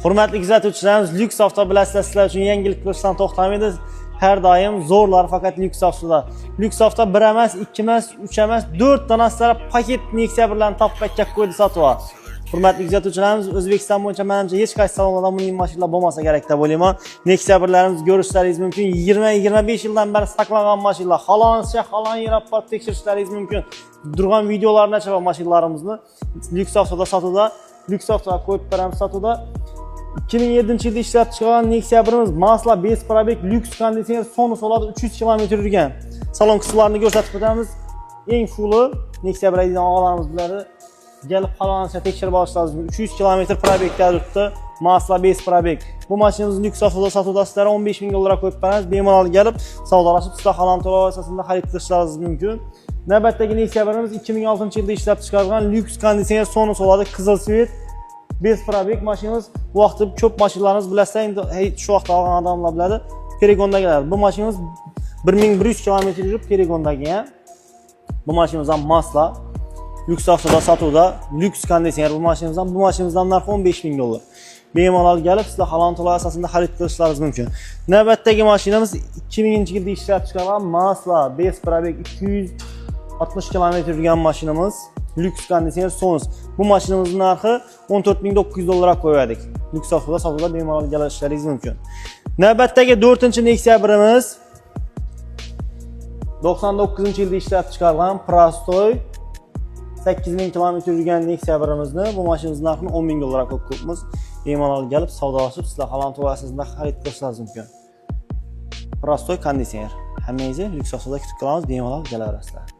Hurmatli kuzatuvchilarimiz, Lyuks Avto, bilasizlar, sizlar uchun yangilik qilishdan to'xtamaydi. Har doim zo'rlar faqat Lyuks Avtoda. Lyuks Avto bir emas, ikki emas, uch emas, to'rt dona sizlarga paket Nexia birlarni topib kelib qo'ydi sotib. Hurmatli kuzatuvchilarimiz, O'zbekiston bo'yicha, menimcha, hech qaysi salonlarda buning mashinalar bo'lmasa kerak deb o'ylayman. Nexia birlarimiz ko'rishlaringiz mumkin. 20-25 yildan beri saqlangan mashinalar. Xaloncha xalon yer olib borib tekshirishlaringiz mumkin. Turgan videolarni bor mashinalarimizni Lyuks Avtoda sotuvda, Lyuks Avtoda qo'yib beramiz sotuvda. 2007 yilda ishlab chiqargan Nexia birimiz, масло, без пробег, lyuks konditsioner, Sonus oladi, 300 km yurgan. Salon qismlarini ko'rsatib o'tamiz. Eng fulli Nexia bir deydigan og'alarimiz biladi. Kelib xaloncha tekshirib olishlaringiz mumkin. 300 km пробег da turibdi. Масло, без пробег. Bu mashinamizni Lyuks Avtoda sotuvda sizlarga 15 ming dollarga qo'yib beramiz. Bemalol kelib savdolashib, sizlar halol to'lov asosida xarid qilishlaringiz mumkin. Navbatdagi Nexia birimiz 2006 yilda ishlab chiqarilgan, lyuks konditsioner, Sonus oladi, qizil цвет, без пробег mashinamiz. Bu vaqtda ko'p mashinalarimiz, bilasizlar, endi hey, shu vaqtda olgan odamlar biladi, перегон dagilar. Bu mashinamiz 1100 km yurib, перегон dagi ham. Bu mashinamiz ham масло. Lyuks Avtoda sotuvda, lyuks konditsioner bu mashinamiz ham. Bu mashinamizdan narxi 15 ming dollar. Bemalol kelib, sizlar halol to'lov asosida xarid qilishlaringiz mumkin. Navbatdagi mashinamiz 2000 yilda ishlab chiqarilgan, масло, без пробег, 260 km yurgan mashinamiz, lyuks konditsioner, Sonus. Bu mashinamizning narxi 14 900 dollarga qo'ydik. Lyuks Avtoda sotuvda, bemalol kelishlaringiz mumkin. Navbatdagi 4 Nexia birimiz 99 yilda ishlab chiqarilgan, простой, 8000 km yurgan Nexia birimizni, bu mashinamiz narxini 10 ming dollarga qo'yib qo'yibmiz. Bemalol kelib savdolashib, sizlar halol to'lov asosida xarid qilishlaringiz mumkin. Простой konditsioner. Hammangizni Lyuks Avtoda kutib qolamiz, bemalol kelaverasizlar.